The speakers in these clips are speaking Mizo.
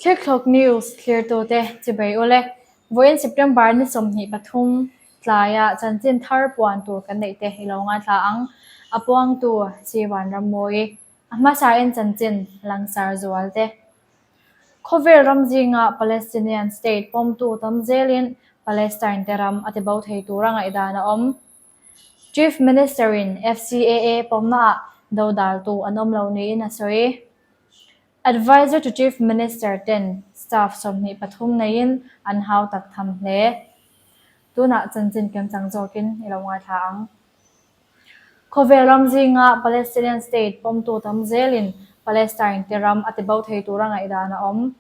Thilthlawk News thlirtute chibei ule, vawiin September ni 23 tlaia chanchin thar puan tur kan neih te i lo ngaithla ang. A puangtu Sivan Rammawi, a hmasain chanchin langsar zual te. Khawvel ram zinga Palestinian state pawmtu tam zelin Palestine te ram a tibo thei tura ngaihdan a awm. Chief Minister-in FCAA pawmnaah dodaltu an awm lo niin a sawi. Adviser to Chief Minister ten staff 23 neiin an hau tak tham hle. Tunah chanchin kimchang zawkin i lo ngaithla ang. Khawvel ram zinga Palestinian state pawmtu tam zelin Palestine te ram a tibo thei tura ngaihdan a awm.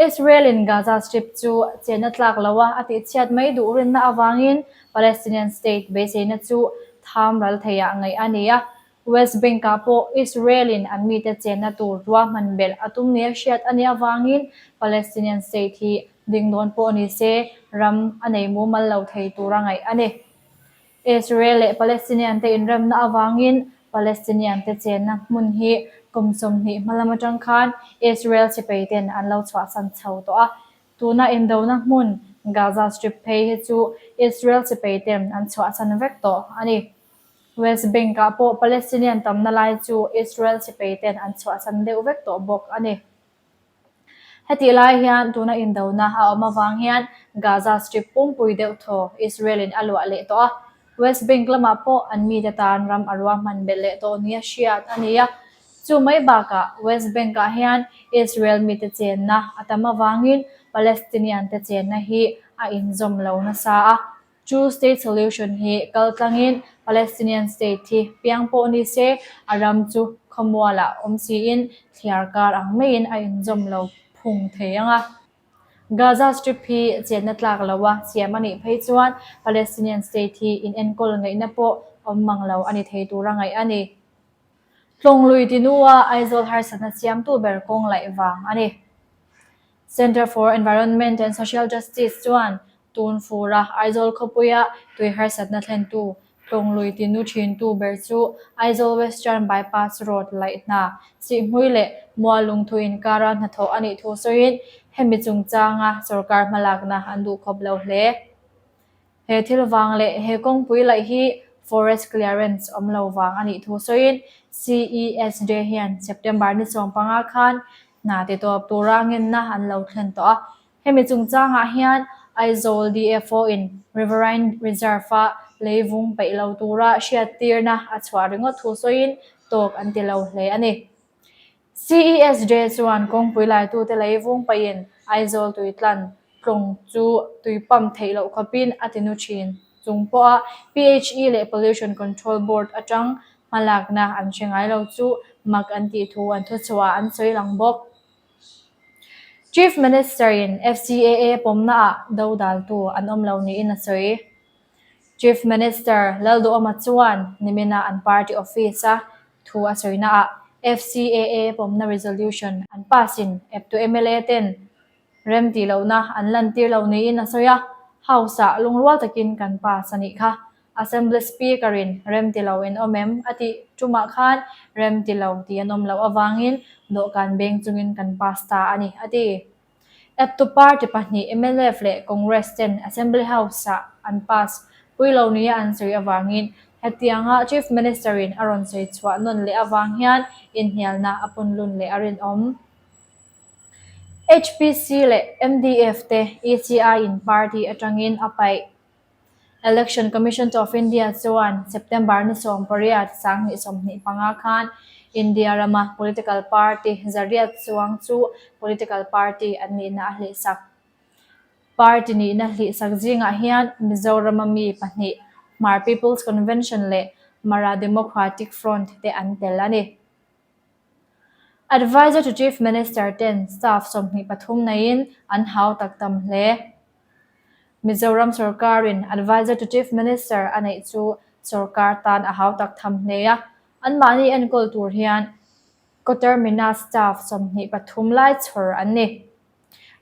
Israel-in Gaza Strip chu chenna tlak loa a tihchhiat mai duh rinna avangin Palestinian state beiseina chu tham ral theiah ngaih a ni a. West Bank-ah pawh Israel-in an mite chenna tur ruahman belh a tum nia hriat a nih avangin Palestinian state hi ding dawn pawh ni se ram a nei mumal lo thei tura ngaih a ni. Israel leh Palestinian te inremna avangin Palestinian te chenna hmun hi kum 20 hmalam atang khan Israel sipai ten an lo chhuahsan chho tawh a. Tuna indona hmun Gaza Strip phei hi chu Israel sipai ten an chhuahsan vek tawh a ni. West Bank-ah pawh Palestinian tamna lai chu Israel sipai ten an chhuahsan deuh vek tawh bawk a ni. Hetih lai hian tuna indona a awm avang hian Gaza Strip pumpui deuh thaw Israel-in a luah leh tawh a, West Bank lamah pawh an mite tan ram a ruahman belh leh tawh nia hriat a ni a. Chu mai bakah West Bank-ah hian Israel mite chenna a tam avangin Palestinian-te chenna hi a inzawm lo nasa a, Two state solution hi kal tlangin Palestinian state hi piang pawh ni se a ram chu khawmualah awm siin thliar kar ang maiin a inzawm lo phung thei ang a. Gaza Strip hi chenna tlak loa siam a nih phei chuan Palestinian state hi inenkawl ngaihna pawh awm mang lo a ni thei tura ngaih a ni. Tlawnglui tinua Aizawl harsatna siamtu ber kawng laih vang a ni. Centre for Environment and Social Justice chuan tun fura Aizawl khawpuia tui harsatna thlentu Tlawnglui tinu thintu ber chu Aizawl Western Bypass Road laih hna Sihhmui leh Muallungthu inkara hnathawh a nih thu sawiin hemi chungchanga sorkar hmalakna an duhkhawp lo hle. He thil vang leh he kawngpui laih hi forest clearance awm lo vang a nih thu sawiin CESJ hian September ni 15 khan hna ti tawp tura ngenna an lo thlen tawh a. Hemi chungchangah hian Aizawl DFO-in Riverine Reserve-a leivung peih lo tura hriattirna a chhuah ringawt thu sawiin tawk an ti lo hle a ni. CESJ chuan kawngpui laitute leivung paihin Aizawl tuitlan tlawng chu tui pump theih loh khawpin a ti nu thin chung pawha PHE leh Pollution Control Board atang hmalakna an hre ngai lo chu mak an tih thu an thuchhuah an sawi lang bawk. Chief Minister-in FCAA pawmnaah dodaltu an awm lo niin a sawi. Chief Minister Lalduhoma chuan nimina an party office-a thu a sawinaah FCAA pawmna resolution an pass-in eptu mla ten rem tih lohna an lantir lo niin a sawi a, House-ah lungrual takin kan pass a nih kha. Assembly Speaker-in rem ti lo in awm em? a tih tumah khan rem ti lo tih an awm loh avangin dawhkan beng chungin kan pass ta a ni, a ti. Eptu party pahnih mnf leh Congress ten Assembly House-ah an pass pui lo nia an sawi avangin hetianga Chief Minister-in a rawn sawi chhuah nawn leh avang hian inhnialna a punlun leh a rinawm. HPC leh MDF te ECI-in party atangin a paih. Election Commission of India chuan September ni 18 2025 khan India rama political party 800 chuang chu political party an nihna a hlihsak. Party nihna hlihsak zingah hian Mizorama mi pahnih Hmar People's Convention leh Mara Democratic Front te an tel a ni. Adviser to Chief Minister ten staff 23 neiin an hau tak tam hle. Mizoram sorkarin Adviser to Chief Minister a neih chu sorkar tan a hau tak tham hle a, anmahni enkawl tur hian coterminous staff 23 lai chhawr an ni.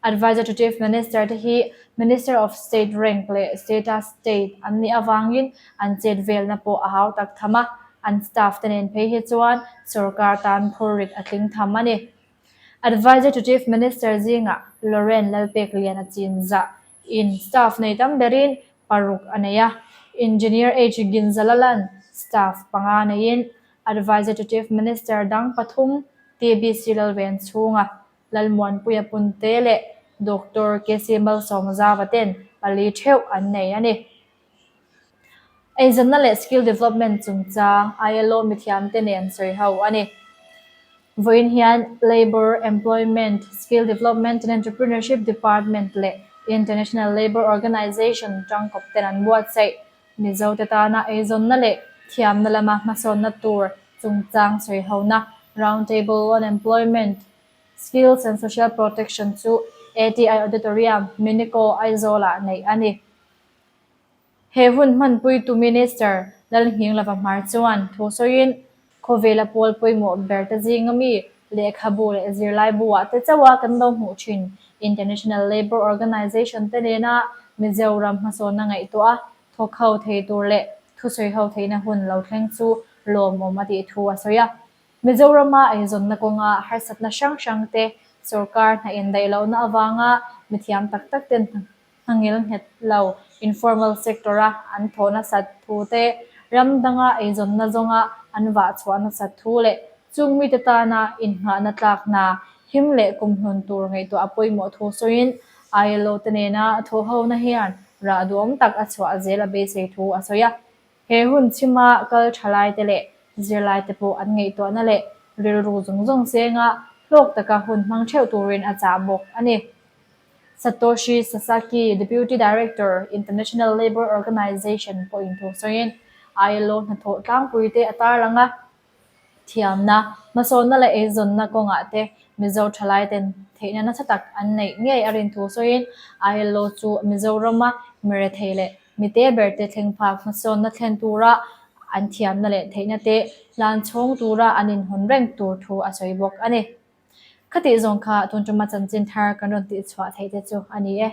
Adviser to Chief Minister te hi Minister of State rank leh Status State an nih avangin an chet velna pawh a hau tak tham a, an staff te nen phei hi chuan sorkar tan phurrit a tling tham a ni. Adviser to Chief Minister zingah Lauren Lalpekliana Chinzah in staff nei tam berin paruk a nei a, Engineer H Ginzalala'n staff panga neiin Adviser to Chief Minister dang pathum TBC Lalven chhunga Lalmuanpuia Punte leh Doctor KC Malsawmzava ten pali theuh an nei a ni. Eizawnna leh Skill Development chungchang ILO mithiamte nen sawi ho a ni. Vawiin hian Labour, Employment, Skill Development and Entrepreneurship Department leh International Labour Organization tangkawp ten an buatsaih. Mizote tana eizawnna leh thiamna lama hmasawnna tur chungchang sawi hona Round Table on Employment, Skills and Social Protection chu ATI Auditorium, Minico, Aizawl-ah neih a ni. He hun hmanpuitu Minister Lalnghinglava Hmar chuan thu sawiin, Khawvela pawl pawimawh ber te zinga mi lehkhabu leh zirlaibu-ah te chauha kan lo hmuh thin International Labour Organization te nena Mizoram hmasawnna ngaihtuah a thawk ho thei tur leh thusawi ho theihna hun lo thleng chu lawmawm a tih thu a sawi a. Mizorama eizawnna kawnga harsatna hrang hrang te sorkar hna indaih lohna avanga mithiam tak tak ten hna ngil nghet lo informal sector-a an thawh nasat thu te, ram danga eizawnna zawnga an vah chhuah nasat thu leh chung mite tana innghahna tlak hna him leh kumhlun tur ngaihtuah a pawimawh thu sawiin ILO te nena thawhhona hian rah duhawm tak a chhuah zel a beisei thu a sawi a. He hun chhima kal thalaite leh zirlaite pawh an ngaihtuahna leh rilru zawng zawng senga hlawk taka hun hmang theuh turin a chah bawk a ni. Satoshi Sasaki, Deputy Director, International Labour Organization pawhin thu sawiin, ILO hnathawh tlangpuite a tarlang a, thiamna, hmasawnna leh eizawnna kawngah te Mizo thalaiten theihna nasa tak an neih ngei a rin thu sawiin, ILO chu Mizorama mirethei leh mite berte thleng phak hmasawnna thlen tura an thiamna leh theihna te hlan chhawng tura an inhawn reng tur thu a sawi bawk a ni. Khatih zawng kha tun tuma chanchin thar kan rawn tihchhuah theih te chu a ni e.